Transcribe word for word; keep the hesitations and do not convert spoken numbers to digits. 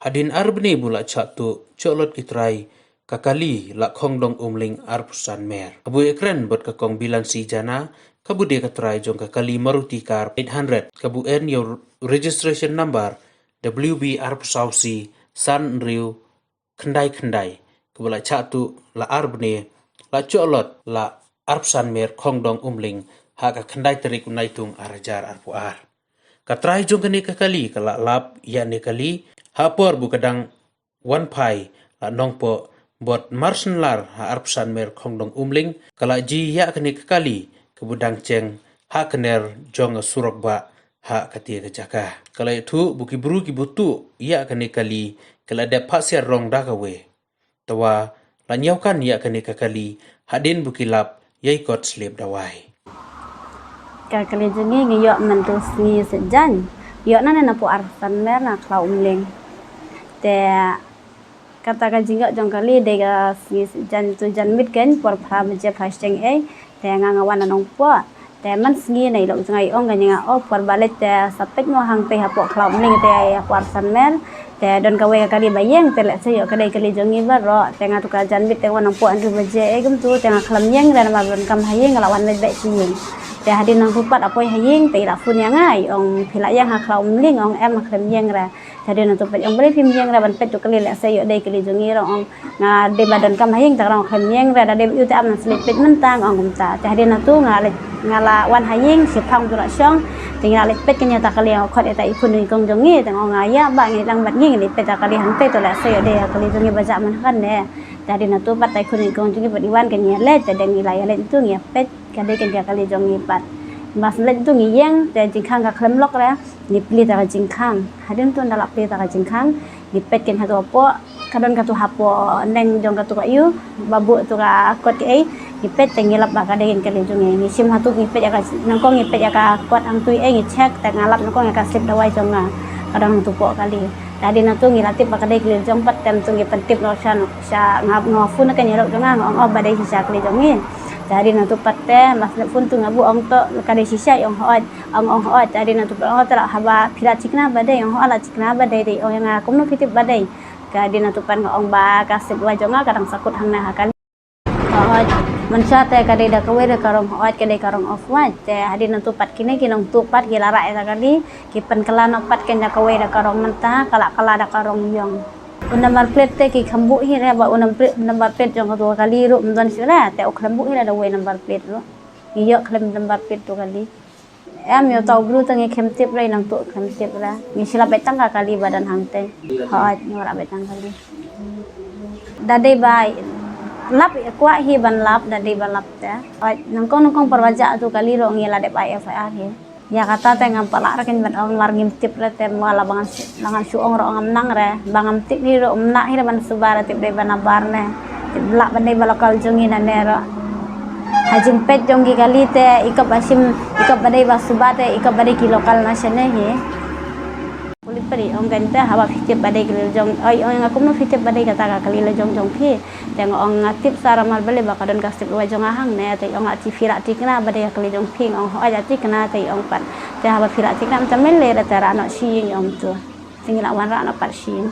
Hadien ar bnai bu la chah tuh chohlot ki trai ka kali la Khongdong Umling arphew san mer. Kabu ïakren bad ka Kong Bilansi Jana, kabu dei ka trai jong ka kali Maruti car eight hundred, kabu en ïa u registration number W B arphew saw C san hynriew khyndai khyndai, kabu la chah tuh la ar bnai, la chohlot la arphew san mer Khongdong Umling ha ka khyndai tarik u Naitung ar hajar arphew ar. Ka trai jong kane ka kali ka la lap ïa kane ka kali ha por bu ka dang wan phai la Nongpoh, bad mar shen lar ha arphew san mer Khongdong Umling ka la jia ïa kane ka kali kabu dang cheng ha ka ner jong ka surok bah ha kata ka jaka. Ka la ïathuh ba ki briew kiba tuh ïa kane ka kali ki la dep phah siar rong da kawei. Te wat la ñiewkam ïa kane ka kali hadien ba ki lap ïa i kot slip dawai. Ka kali jong ngi ngi ïoh mynta sngi Saitjaiñ. Ïoh na ne napoh arphew san mer na Khlaw Umling. Te kata ka jingïoh jong ka kali dei ka sngi Saitjaiñ, tu jan miet kein por phra baje phra shiteng ei. Te nga nga wan na Nongpoh. Te man sngi na i lok jong nga i ong ka ïa nga, o por ba leit te sa peit mo hangtei hapoh Khlaw Umling te hapoh arphew san mer. Te don kawei ka kali ba ïeng te lehse ïoh ka dei kali jong ngi baroh. Te nga tu ka jan miet te nga wan Nongpoh hynriew baje ei kumtu te nga khlem ïeng re namar ba donkam ha ïing, nga la wan leit beit sha ïing. Te hadien nangtu pat ha poi ha ïing te i la phone ïa nga i ong, phi la ïeng ha Khlaw Umling? Ong em, nga khlem ïeng re. Te hadien nangtu pat i ong, balei phim ïeng re ban peit tu ka kali, lehse ïoh dei kali jong ngi re. Ong nga dei ba donkam ha ïing te nga khlem ïeng re, da dei ba ïoh te am nang sa leit peit mynta, ong kumta. Te hadien nangtu nga leit, nga la wan ha ïing, shiphang tu la shong. Te ngi la leit peit kane ta kali, nga khot ïa ta i khun i kong jong ngi te nga ong, ïa bah, ngi dang bad ngi, ngi leit peit ta kali hangtei, to lehse ïoh dei ka kali jong ngi ba jah man kane. Te hadien nangtu pat ta i khun i kong jong ngi pat i wan, ka ngi ïa leit, te dang ngi la ïa leit tu ngi ïa peit ka dei kane ka kali jong ngi pat. Ba shu leit tu ngi ïeng te jingkhang ka khlem lok re, ngi plie ta ka jingkhang. Hadien tu nda la plie ta ka jingkhang, ngi peit kane hato hapoh, ka don katu hapoh neng jong katu ka ïew ba buh tu ka kot kaei. Ngi peit te ngi lap ba ka dei kane ka kali jong ngi. Ngi shim hatu ngi peit ïa ka, nyngkong ngi peit ïa ka kot hangtu ei, ngi check te nga lap nyngkong ïa ka slip dawai jong nga, ka don hangtu hapoh kali. Te hadien nangtu ngi la tip ba ka dei kali jong pat, te mynta ngi pyntip noh sha, sha nga, nga phone ïa ka ngi lok jong nga, nga ong, o ba dei shisha kali jong ngi. Te hadien nangtu pat te, ba slip phone tu nga buh, ong to ka dei shisha, i ong hooid. Ong, ong hooid. Te hadien nangtu pat ong, te la haba phi la thikna ba dei, ong hooid la thikna ba dei, te i ong ïa nga, kumno phi tip ba dei? Te hadien nangtu pat nga ong ba ka slip dawai jong nga ka dang sa kut hangne ha kali. Hooid. Mynshuwa te ka dei da kawei da ka rong hooid, ka dei ka rong off white. Te hadien nangtu pat kine ki nongtuh pat ki la rah ïa ta kali, ki pynkylla noh pat kane da kawei da ka rong mynta, ka la kylla da ka rong ïong. U number plate te ki kham buh hi re, ba u number plate, number plate jong katu ka kali ruh ym don shuh re, te u khlem buh hi re da uwei number plate ruh. Ngi ïoh khlem number plate tu kali. Em, ïoh ta u briew te ngi khlem tip re, i nongtuh khlem tip re. Ngi shu lap beit tang ka kali ba don hangtei. Hooid, ngi wanrah beit tang kali. Da dei ba lap, kwah hi ban lap, da dei ba lap te. Hooid, nyngkong nyngkong por ba jah tu kali ruh ngi la dep ai F I R hi. Ïa kata te ngam pat lah re kein ban ong namar ngim tip re, te mo la ba ngan shu, la ngan shu ong ruh ngam nang re, ba ngam tip hi ruh ym lah hi re ban suba re, tip dei ba nabar ne. Tip lah ba dei ba local jong ngi nane ruh. Ha jingpeit jong ki kali te i kop ba shim, i kop ba dei ba suba te i kop ba dei ki local na shane hi. Puli pari ong kein te haba phi tip ba dei kali la jong, oi, ong nga kumno phi tip ba dei kata ka kali la jong jong phi. Te nga ong nga tip sa re namar balei ba ka don ka slip dawai jong nga hangne, te i ong, achi phi la thikna ba dei ka kali jong phi? Nga ong hooid la thikna, te i ong pat. Te haba phi la thikna mynta me leit re te rah noh sha ïing, i ong tu. Te ngi la wanrah noh pat sha ïing.